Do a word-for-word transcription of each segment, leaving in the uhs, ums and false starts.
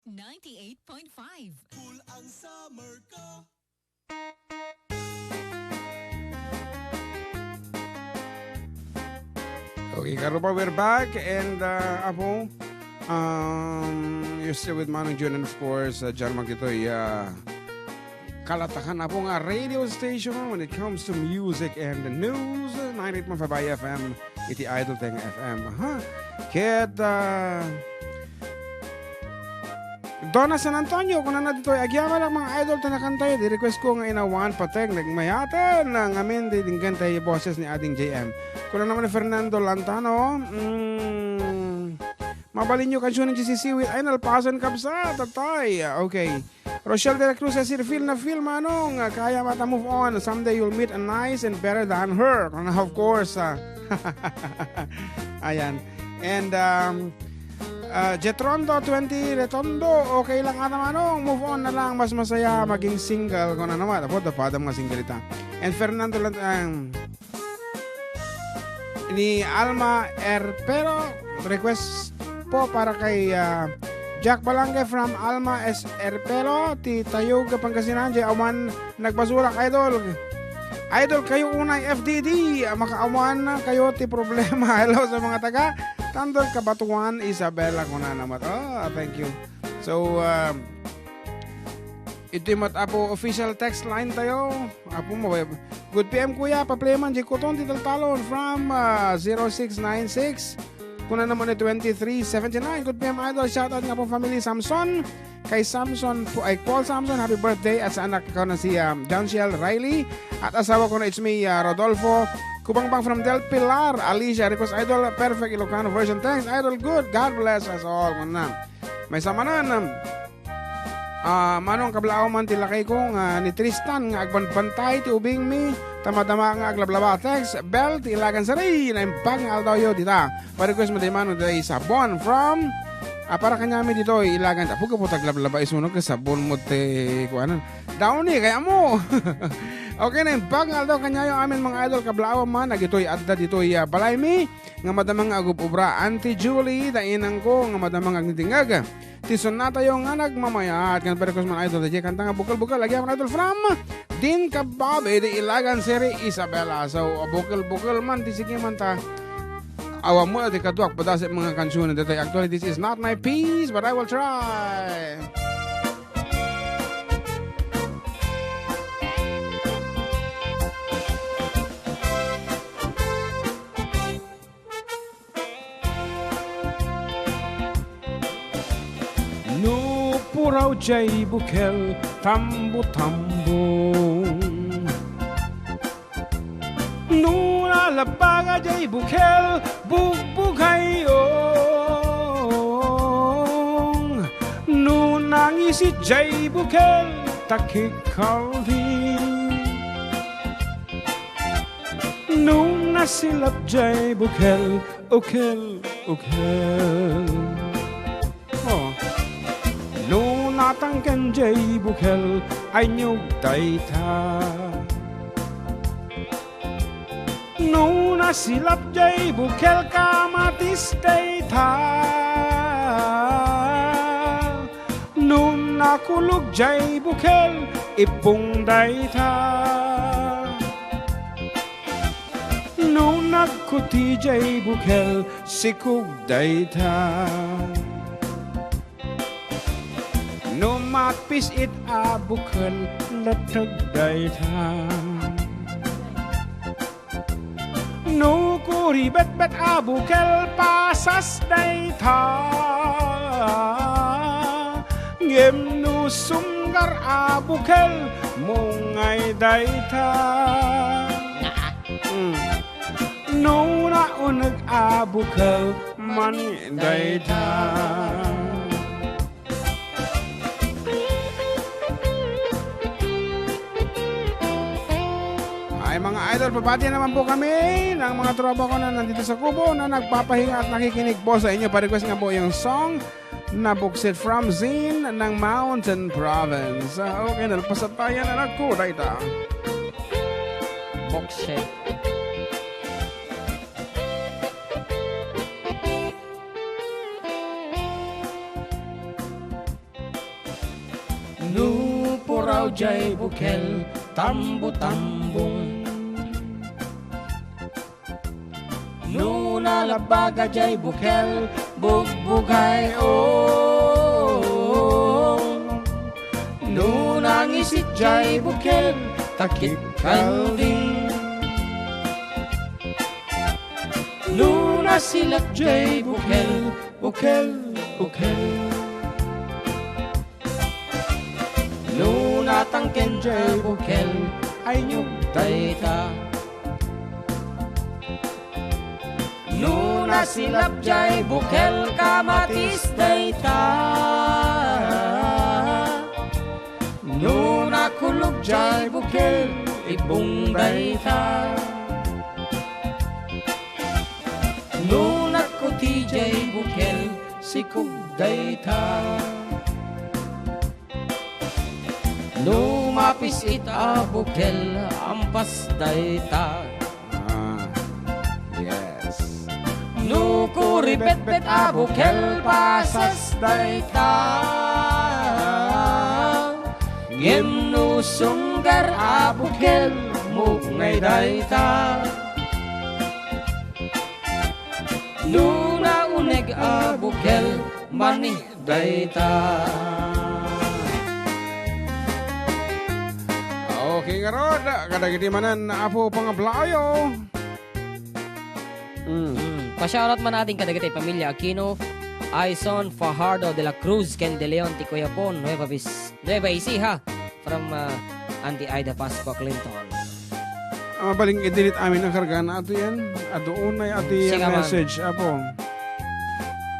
ninety-eight point five. Cool ang summer ko. Okay, karuba, we're back. And, uh, Apo, um, you're still with Manong Jun and, of course, uh, John Magditoy, uh, kalatakan, Apo, nga radio station when it comes to music and the news, uh, ninety-eight point five I F M, iti Idol Tenga F M. Aha. Ket, uh, Donna San Antonio, kunana ditoy, "Agyamanak, mga idol, ta nakantayo, di request ko nga inawan, pateng, nagmayaten, nga ngamin, di dinggan tayo boses ni Ading J M." Kunana man ni Fernando Lantano, mm, "Mabalinyo kansionen ti sisiwit, ay, nalpasan, kabsat, tatay." Okay. Rochelle de la Cruz, "Sir, feel na feel, Manong, kaya mata move on. Someday you'll meet a nice and better than her." Kunana, of course, ah. Ayan. And, um, Ah, Jetrondo twenty Retondo, "Okay lang ata, Manong, move on na lang, mas masaya maging single." Kung ano naman, apo, dapadam nga single ita. And Fernando Lan-, ang, ni Alma Erpero, request po para kay, ah, Jack Balange from Alma S. Erpero, ti Tayug, Pangasinan, jay awan nagbasurak, idol. Idol kayo unay F D D, ah, makaawan kayo ti problema. Hello sa mga taga Tandol, Cabatuan, Isabela, kunana met. Oh, thank you. So, um, iti met, Apo, official text line tayo. Apo mo, eh, "Good P M, kuya. Pa-play man, di kuton ti taltalon from, ah, zero six nine six." Kuna naman ni twenty-three seventy-nine. "Good P M, idol. Shoutout nga po family Samson. Kay Samson po, ay, Paul Samson, happy birthday." At sa anak ko na si, um, John Shell Riley. At asawa ko na, it's me, uh, Rodolfo Kubangbang from Del Pilar. Alicia, request, idol, perfect Ilocano version. Thanks, idol. Good. God bless us all. Kuna. May samanan, um, ah, Manong, kablaaw man ti lakay ko nga ni Tristan nga agbanbantay ti ubing mi, ta madama nga aglablaba. Thanks, Bel, ti Ilagan Sari, naimbag nga aldaw yo dita. Pa-request mo di Manong, dita sabon from, ah, para kanyami ditoy, Ilagan. Apo, gapu ta aglablaba, isunog ka sabon mo ti, kuanan. Downy, kaya mo. Okay, naimbag nga aldaw kanyayo amin, mga idol, kablaaw man, agitoy adda ditoy, ah, balay mi, nga madama nga agub-ubra. Auntie Julie, da inang ko, nga madama nga agdingdingag. Ti sunna tayo nga nagmamayat. Kan pa-request man, idol, ti kanta nga bukel-bukel. Lagi ako, idol, from Din Kababe, di Ilagan Seri, Isabela. So, bukel-bukel man, ti sige man ta. Awan mo, ti kaduak, padasip mga kansunan dito. Actually, this is not my piece, but I will try. No puraw jay bukel, tambo-tambong. No nalabaga jay bukel, bugbugayong. No nangisit jay bukel, takikkaldi. No nasilap jay bukel, ukel, ukel. Oh. No natangken jay bukel, anyog dayta. No nasilap jay bukel, kamatis dayta. No nakulog jay bukel, ipong dayta. No nagkuti jay bukel, sikog dayta. No mapisit a bukel, latag dayta. No kuribetbet a bukel, pasas dayta. Ngem no sumgar a bukel, mungay dayta. Mm. No nauneg a bukel, mani dayta. Ay, mga idol, pabati naman po kami ng mga tropa ko na nandito sa Kubo na nagpapahinga at nakikinig po sa inyo. Pa-request nga po yung song na Buksit from Zin ng Mountain Province. Ah, okay, nalpasan tayo na nagkuda ita. Buksit. No puraw jay bukel, tambo-tambong. No nalabbaga jay bukel, bugbugay-ong. No nangisit jay bukel, takip kalding. No nasilak jay bukel, bukel, bukel. No natangken jay bukel, aynyog dayta. No nasilak jay bukel, kamatis dayta. No nakulog jay bukel, ibong dayta. No nagkuti jay bukel, sikog dayta. No mapis-it a bukel, ampas dayta. Ah, yes. No kuribetbet a bukel, pasas dayta. Ngem no sunggar a bukel, mukngay dayta. No nauneg a bukel, mani dayta. Okay, ngarud, kadagiti manen, Apo, pangablaayo. Mm. Mm. Pa-shoutout man natin kadagiti pamilya Aquino, Aison, Fajardo, De La Cruz, ken De Leon, ti kuyapon, Nueva Bis-, Nueva Ecija, from, uh, Auntie Ida Pascua Clinton. Ah, mabalin i-delete amin ang karga na ato yan. Adu unay ati Sige, ma'am. Message, Apo.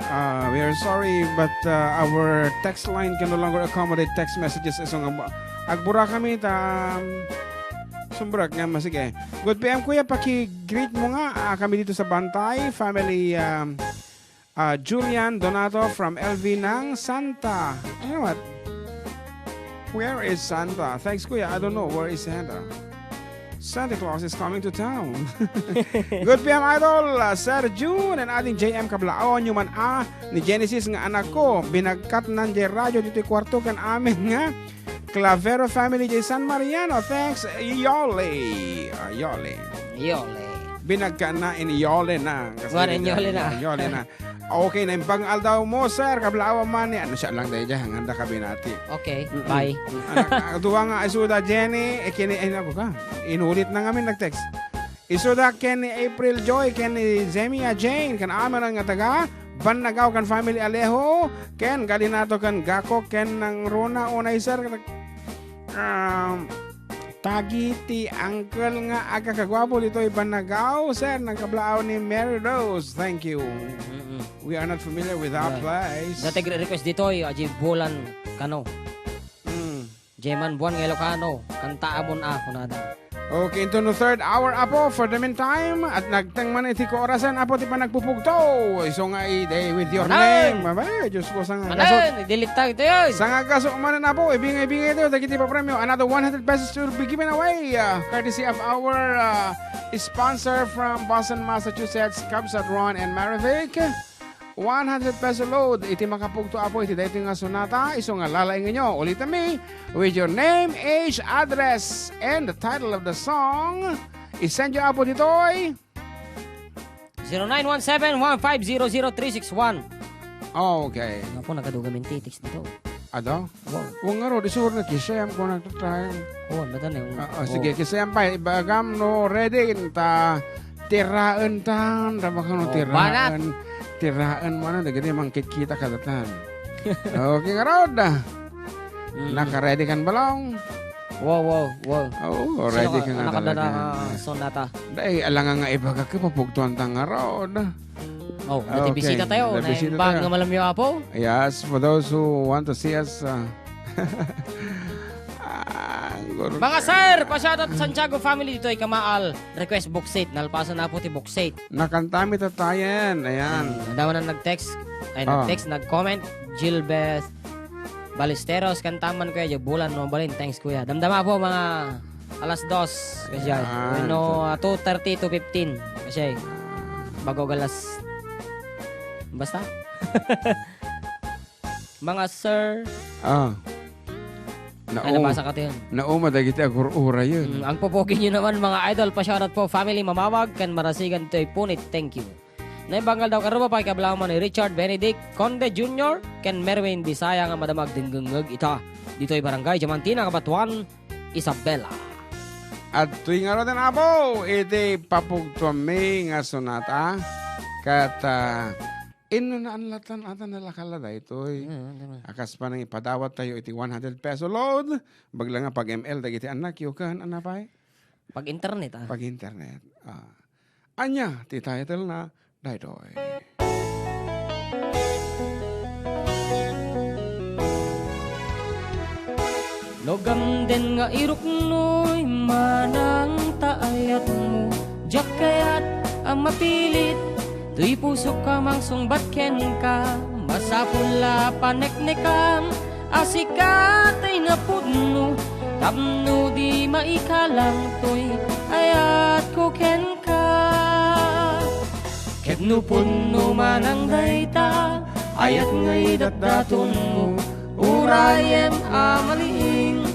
Ah, we are sorry, but, uh, our text line can no longer accommodate text messages. So, nga, agbura kami, ta, um, sumbrak nga, masige. Good P M, Kuya, paki-greet mo nga, ah, kami dito sa Bantay, family, um, Ah, Julian Donato from L V ng Santa. Eh, what? Where is Santa? Thanks, Kuya. I don't know. Where is Santa? Santa Claus is coming to town. Good P M, Idol. Ah, Sir June and ating J M Kablaawan, Newman A, ni Genesis nga anak ko. Binagkatnan jay radyo ditoy kwarto ken amin nga Clavero family jay San Mariano. Thanks, Yoli. Ah, Yoli. Yoli. Binagkatna in Yoli na. Kasi Wala in Yoli na. Yoli na. Okay, naimbag nga aldaw mo, sir. Kablaawan man ni, ano siya lang dahil dyan, hanganda ka binati. Okay, Mm-mm. Bye. Anak, ah, duwa nga, isuda, Jenny, eh, kini, eh, ako ka. Inulit na ngamin nag-text. Isuda, ken ni April Joy, ken ni Zemia Jane, ken amin nga taga Bannagaw, ken family Alejo, ken Galinato, ken Gako, ken nang Rona, unay, sir, um, tagi ti uncle nga agkakaguapo ditoy Bannagaw, sir, nang kablaaw ni Mary Rose. Thank you. Mm-mm. We are not familiar with that Yeah. place. Dati gre-, request ditoy, Aji Bulan Kano. Mm. Jeman Buan nga Ilocano, kanta amon a, kunada. Okay, into the third hour, Apo, for the meantime, at nagteng man iti koorasan, Apo, ti panagpupugto. Isu nga, i-, day, with your Amen. Name. Abay, Diyos ko, sanga Amen. Kaso. Delete tayo ito yun. Sanga kaso man, Apo, ibingay-bingay tayo, dagiti papremyo. Another one hundred pesos will be given away, uh, courtesy of our, uh, sponsor from Boston, Massachusetts, Cubs at Ron and Marivic. One hundred peso load iti makapugto, Apo, iti daytoy nga sonata, isu nga lalaingenyo. Ulitem mi, with your name, age, address, and the title of the song, isend yo, Apo, ditoy. Zero nine one seven one five zero zero three six one. Okay. Apo, nagadugamin ti text dito. Ado? Wow. Wa ngarud, isu nga kisem, kung nagtatry. Oh, bata na yung, Ah, ah, oh. Sige, kisem pa, ibagam no ready, ta tiraen tan, ta baka no Oh, tiraen. Banat. Tiraen mo na, dagiti mangkitkita kadatan. Okay, ngarud. Mm. Naka-ready kan balong? Wow, wow, wow. Oo, ready ka nga talaga. Sino ka, anak ka na, ah, sonata? Dahil alangan nga ibaga ka, papugtuan ta ngarud. Oh, dati Okay, bisita tayo. Dati bisita tayo. Naimbag nga malamyo, Apo. Yes, for those who want to see us, uh, ah, guru- Mga sir, pa-shoutout Santiago family ditoy Kamaal. Request box set. Nalpasan na po ti box set. Nakantami tatayen. Ayan. Hmm, nadawanan nag-text. Ay, Ah. nag-text, nag-comment. Gilbert Ballesteros, kantaman, Kuya, diay bulan no balin. Thanks, Kuya. Damdama po, mga alas dos, kasi Ayan. Wenno, ah, two thirty, two fifteen. Kasi, bago galas. Basta. Mga sir. Ah. Ay, naum-, nabasa ka tayo. Nauma dagiti agur-urayen. Mm, ang pupugi nyo naman, mga idol, pa-shoutout po, family Mamawag, ken Marasigan toy punit. Thank you. Naibangal daw karuba, pakikablaman ni Richard Benedict Conde Junior, ken Merwin Bisaya nga madama agdengngeg ita. Ditoy Barangay Diamantina, Cabatuan, Isabela. Adtoy ngaruden, Apo, iti papugtuammi nga sonata. Ket, ah, inno naan latan ata nalakala daytoy. Mm, mm, mm. A kas panangipadawat tayo iti one hundred peso load, bagne nga pag-M L dagiti annakyo ken, ania pay? Pag-internet, ah. Pag-internet, ah. Ania ti title na daytoy? No gamden nga iruknoy manang ta ayatmo, diak kayat a mapilit, toy pusok a mangsungbat kenka, masapul a paneknekam, a sika tay napudno, tapno di maikalang toy ayatko kenka. Ket no pudno manang dayta, ayat nga idatdatonmo, urayem a maliing,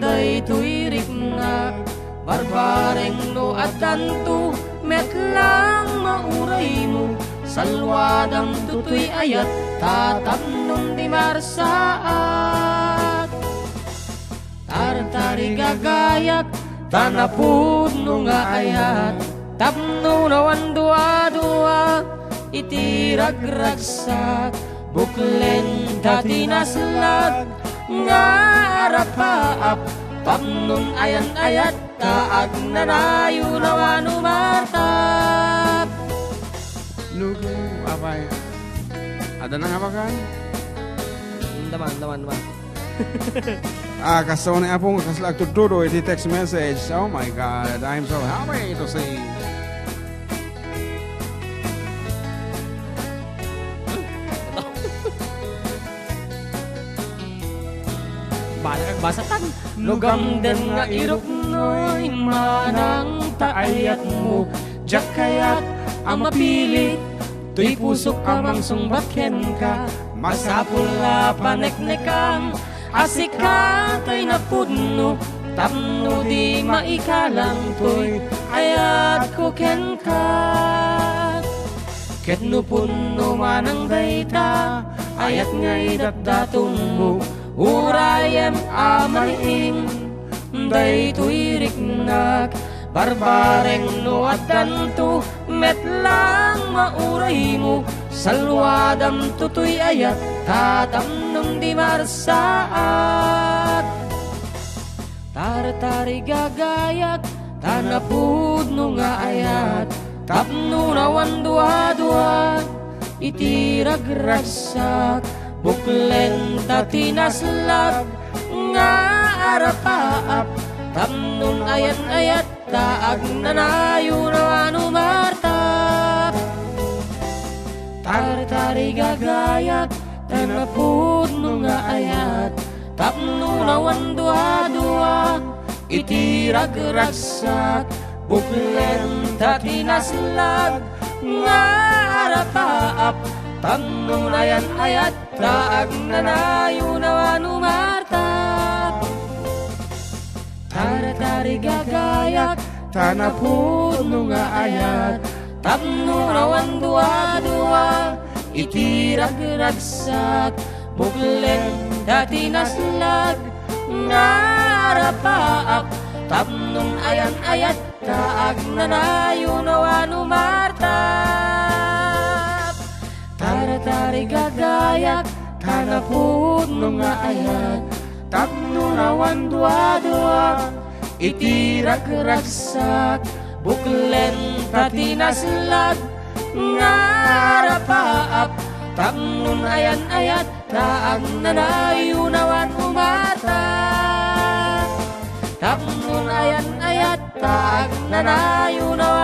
daytoy riknak, barbareng no addanto, met lang mauraymo, salwadam toy ayat, ta tapnon di marsaat. Tartarigagayak, ta napudno nga ayat, tapno nawan dua-dua, iti ragragsak, buklen ta tinaslag, nga arapaap, tapnon ayan-ayat, ta agnanayon a no matap. Lugo, apay. Adda nangabagan? Daman, daman, daman. Ah, kasto ni Apo nga kasla agtudtudo iti text message. Oh my God, I'm so happy to see. Bala kag basatan. No gamden nga iruknoy manang ta ayatmo, diak kayat a mapilit, toy pusok a mangsungbat kenka, masapul a paneknekam, a sika toy napudno, tapno di maikalang toy ayatko kenka. Ket no pudno manang dayta, ayat nga idatdatonmo, urayem a maliing, daytoy riknak, barbareng no addanto, met lang mauraymo, salwadam toy ayat, ta tapnon di marsaat. Tartarigagayak, ta napudno nga ayat, tapno nawan dua-dua, iti ragragsak, buklen ta tinaslag, nga arapaap, tapnon ayan-ayat, ta agnanayon a no matap. Tartarigagayak, ta napudno nga ayat, tapno nawan dua-dua, iti ragragsak, buklen ta tinaslag, nga arapaap, tapnon ayan-ayat, ta agnanayon a no matap. Tartarigagayak, ta napudno nga ayat, tapno nawan dua-dua, iti ragragsak, buklen ta tinaslag, nga arapaap, tapnon ayan-ayat, ta agnanayon a no matap. Tartarigagayak, ta napudno nga ayat, tapno nawan dua-dua, iti ragragsak, buklen ta tinaslag, nga arapaap, tapnon ayan-ayat, ta agnanayon a no matap. Tapnon ayan-ayat, ta agnanayon a